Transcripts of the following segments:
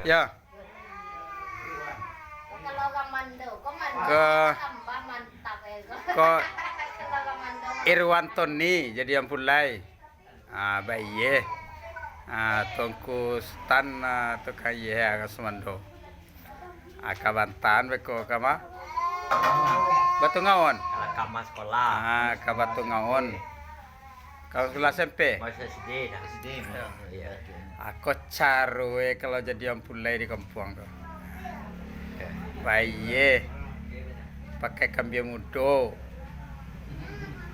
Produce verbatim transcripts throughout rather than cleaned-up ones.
Ya. Kalau orang Mando, kok Mando Ke- tambah mantap ya, kok. Kok Kalau orang Mando, Irwan Toni jadi ampulai. Ah, baiye. Ah, Tongku Stan, ah, tukang iye, ah, ka Sumando. Ah, ka Bantan beko ka ma? Batu Ngaon. Kalau kama sekolah. Ah, ka Batu Ngaon. Kalau sekolah S M P? Masih S D dah. S D mah. Iyo. Ah, ko caro e kalau jadi ampulai di kampuang tu. Baiye. Pakai kambia mudo.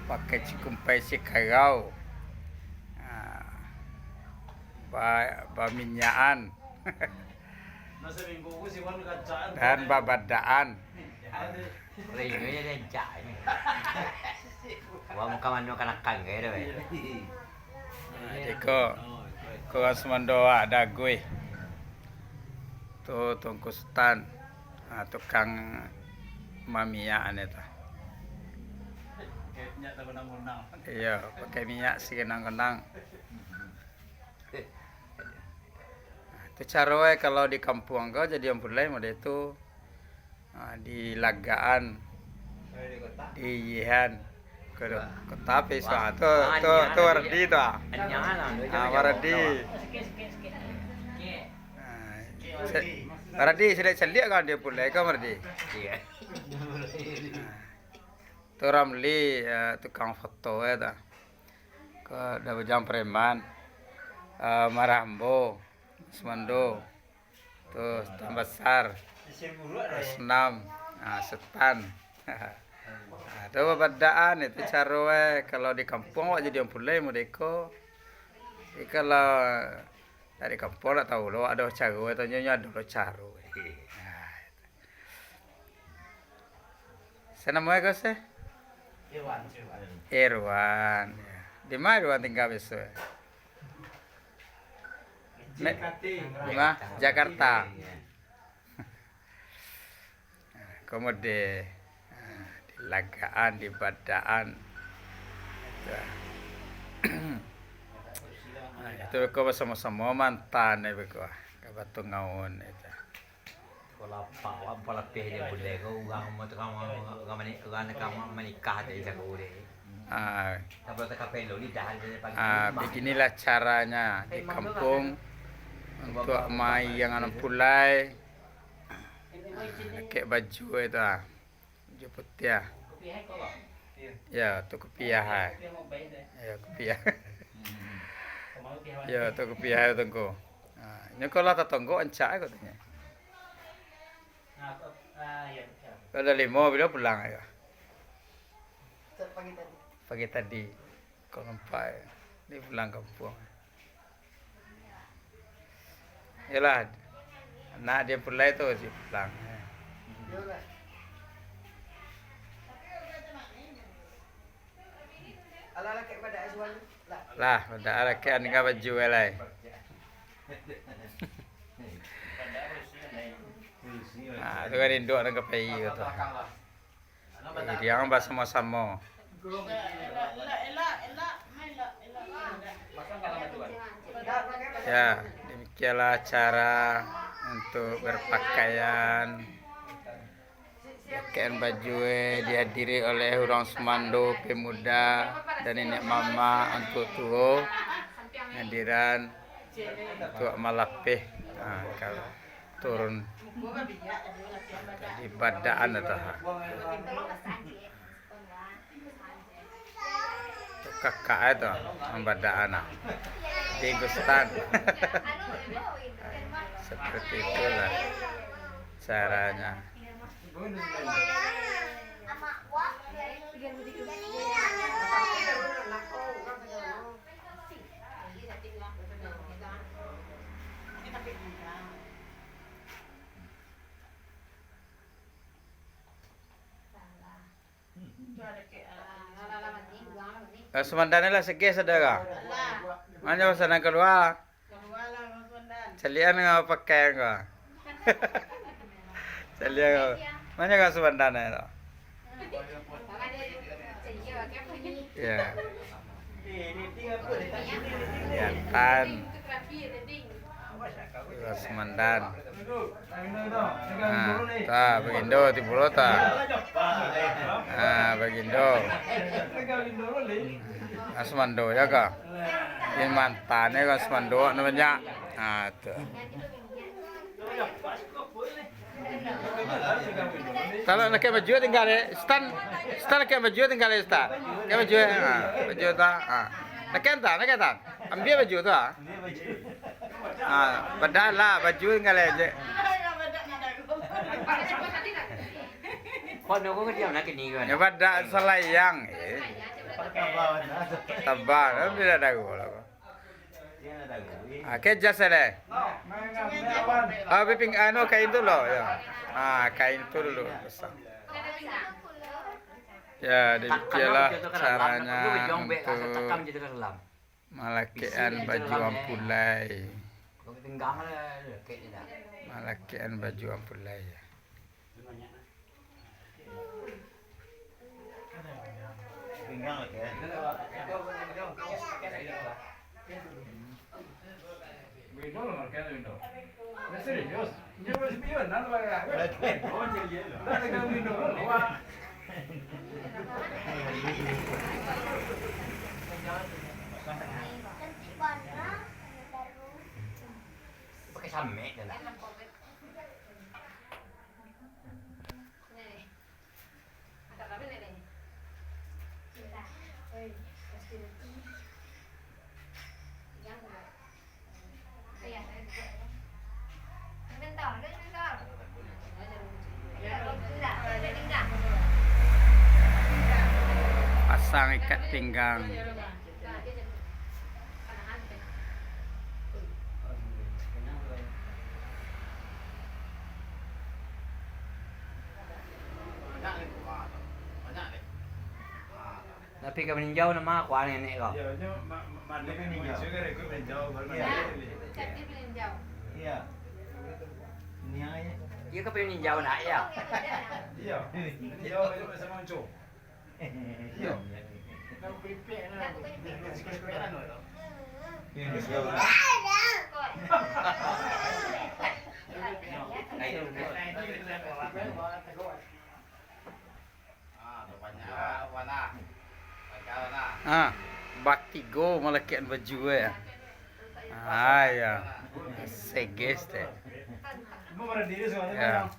Pakai cikumpai sikarau. Ah, ba-, baminyakan. Dan babadaan. Rinyo je rancak ni. Wah, muka mano kanakan kaya tu, eh. Nah, iko, ko urang Sumando awak daguih. Tu Tungku Sutan, ha, tukang maminyak ane tu. Iyo, pakai minyak sigenang-genang. Nah, tu caro e kalau di kampuang ko jadi ampulai model tu. Ha, di lagaan, di iyehan, ko, ko tapi so, ah, tu, tu, tu Wardi tu, ah. Ah, Wardi. Ah, se-, Wardi, silik-silik kan dia pulai kan, Wardi? Iyo. Ah. Tu Ramli, eh, tukang foto e tu. Ko Da Bujang Preman, eh, Marambo, Sumando. Tu, Sutan Basar. Rusnam. Ah, Sutan. Ah, tu babadaan itu caro e. Kalau di kampuang awak jadi ampulai model iko. Tapi kalau dari kampuang ndak tahu lo, ado caro e, tanyo nyo ado lo caro e. Ah, itu. Sia namo e ko se? Irwan, Irwan. Irwan, ya. Di ma Irwan tingga biaso e? Di ma? Jakarta. Komode, ah, di lagaan, di badaan. Itu. Ah, itu beko basamo-samo mantan e beko, ka Batu Ngaun itu. Kalau apak, apak lapeh je buliah ko, urang rumah tu kan, urang mani-, urang ka manikah tadi jago deh. Ah. Kalau tak kapelo lidah aja pagi. Ah, beginilah caranya di kampung untuk mai yang anak pulai. Ah, pakai baju itu, ah. Baju putiah. Ya, tu kupiah, ah. Ya, kupiah. Ya, tu kupiah tu, Tungku. Ah, nyo kalau tatonggok ancak ko tu nyo. Kalau dah limo, bila pulang yo? Pagi tadi. Pagi tadi. Kok nampak yo? Dia pulang kampuang. Yolah, nak dia pulai tu, si pulang. Lah, dah rakyat tinggal baju lai. Ah, tu kan induak nan ka pai tu. Jadi, jangan basamo-samo. Ya, demikianlah cara untuk berpakaian. Pakaian baju, eh, dihadiri oleh urang sumando, pemuda, dan niniak mamak, antuak tuo, hadiran antuak malapeh. Ha, kalau turun di badaan atau ha. Tu kakak e tu, mambadaan ah. Di Gustan. Seperti itulah caranya. Kalau sumandan lah seges ado ko. Mano sumandan kalua? Caliak an ko pakai ko. Caliak an ko. Mano ko sumandan tu? Ya. Jantan. Sumandan. Ah, ta, Bagindo tibo lo ta. Ah, Bagindo. Ah, Sumando ja ka. Ini mantan e kan Sumando nan banyak. Ah, tu. Kalau nak baju tinggal e, Stan, Stan nak baju tinggal e, Stan. Nak baju, ah, baju ta, ah. Nak ta, nak ta. Ambiak baju tu, ah. Ah, padah lah, baju tinggal e je. Kok nunggu ka diam nak kini kan? Ya, padah salayang, eh. Tabah, tapi dah tahu lah. Ah, ke jas e deh. Ah, biping, anu, kain tu lo, ya. Ah, kain tu dulu pasang. Ya, demikianlah caranya untuk malakekan baju ampulai. Malakekan baju ampulai. Pakai samek dah lah. Pasang ikat pinggang. Tapi ka maninjau nama aku nenek kau. Iyo, nyo ma-, ma-, mandi kan ninjau. Ninjau kan, ikut ninjau, baru mandi. Iyo. Cantik ninjau. Iyo. Niang aja. Iyo ka maninjau nak, iyo? Iyo. Ninjau, iyo, sama Onco. Iyo. Nak keripik, nak. Nak keripik, nak, tu. Iyo, ninjau. Ah, batigo malakekan baju e. Ah, ya. Seges teh. Ya.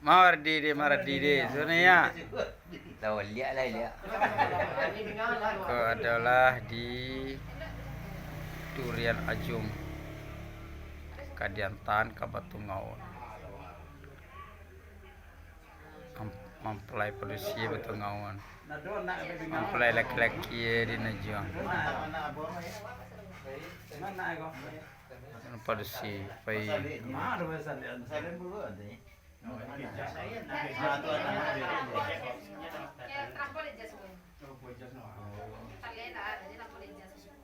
Mardi deh, mardi deh. Sudah ya. Tahu, liak lah, liak. Ko adalah di Durian Ajung, ka diantaan ka Batungaun. Am-, mampulai padusi Batungaun. Mampulai laki-laki di Najuang. Padusi, pai.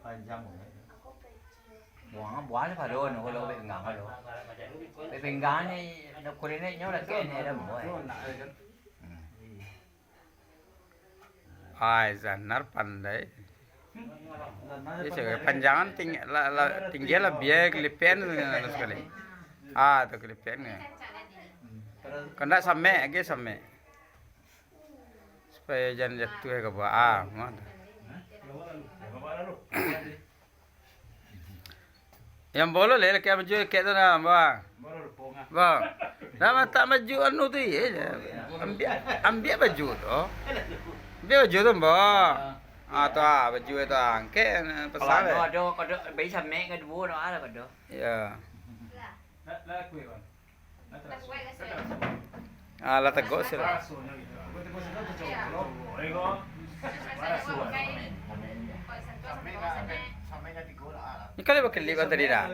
Panjang. Buang, buang pado no, kalau bek pinggang lo. Bek pinggang ni, nak kulinek nyo lah kene dah, boy. Hmm. Ai, Zanar pandai. Jadi, panjangan ting-, la-, la-, tinggi lah, biar kelipian sakali. Ah, tu kelipian ni. Kandak samek, agi samek. Supayo jan jatuah ka bawah. Ah, mah tu. Yang bolo leh, lakek baju lakek tu nah, bah. Bah. Dah matak baju anu tu, iya je. Ambiak, ambiak baju tu. Ambiak baju tu, bah. Ah, tu ah, baju tu ah. Angkek, eh, pasal. Kalau ado, ado, ado, bayi samek ka duo, ado lah, ado. Ya. Ah, lah tegok sih lah. Ni kali bakelip kan tadi dah.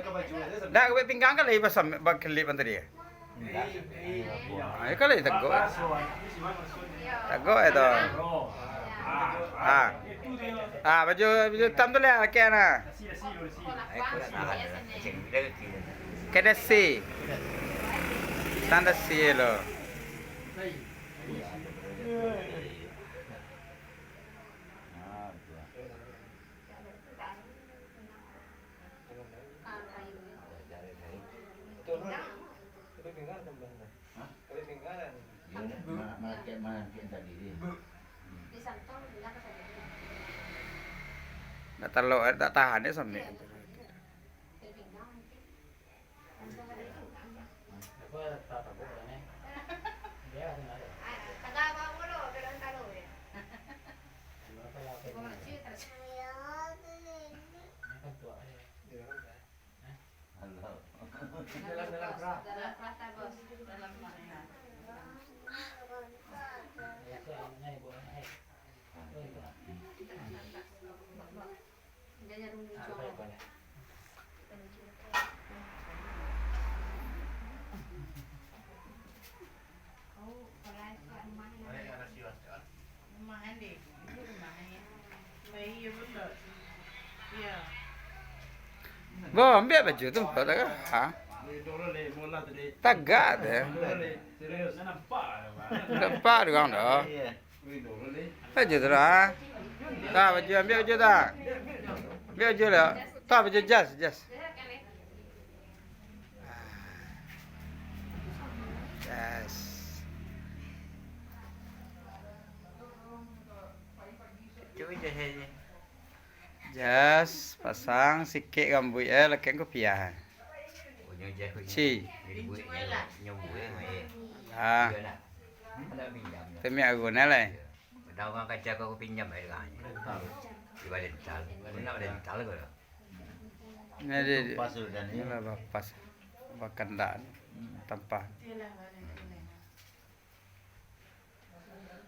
Dah, kau pinggang kan lagi pasal bakelip kan tadi. Ah, ni kali tegok. Tegok ya tu. Ah. Ah, baju, baju hitam tu lah, lakek nah. Kena si. Tanda si lo. Ndak talok, eh, tak tahan dek sampai. Dalam, dalam perahu. Dalam perahu. Biasanya ibu anak, eh. Bo, ambiak baju tu, bo, tagak. Ha? Tagak tu. Nampak urang tu. Baju tu lah. Dah, baju, ambiak baju dah. Ambiak baju lah. Dah, baju jas, jas. Jas. Jas, pasang sikik rambuik, eh, lakek kupiah. Ci. Ah. Temiak agun, eh, lai. Tahu kan kaca kau pinjam aja kan. Di badan tal. Kau nak badan tal kau dah. Ini dia. Pas tu dah ni. Inilah pas. Bakandak. Tampah.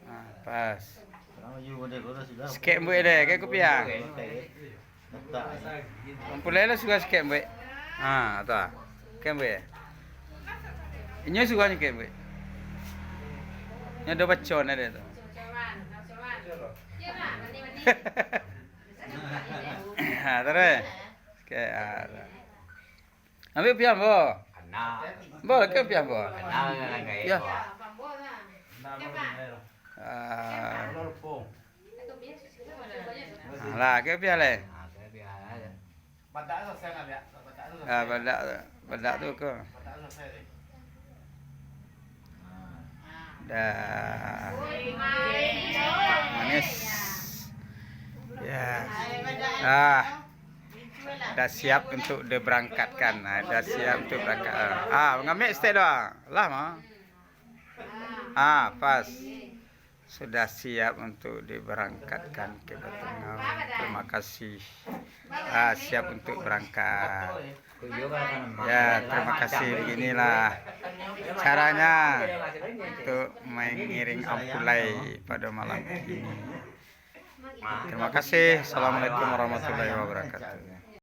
Ah, pas. Sikek buek deh, kayak kupiah. Ampulai lah suka sikek buek. Ha, tu ah. Sikek buek. Inyo suka sikek buek. Nyo do bacon ado tu. Ha, terus. Sikek, ha, tu. Ambiak piah, bo. Bo, lakek piah, bo. Yo. Ah. Alah, lakek piah lai. Ah, badak, badak tu ko. Dah. Manis. Ya. Ah. Dah siap untuk diberangkatkan. Ah, dah siap untuk berangkat. Ah, mangambiak stek doang. Lah, mah. Ah, pas. Sudah siap untuk diberangkatkan ke Batangau. Terima kasih. Ah, siap untuk berangkat. Ya, terima kasih. Beginilah caranya untuk mengiring ampulai pada malam ini. Terima kasih. Assalamualaikum warahmatullahi wabarakatuh.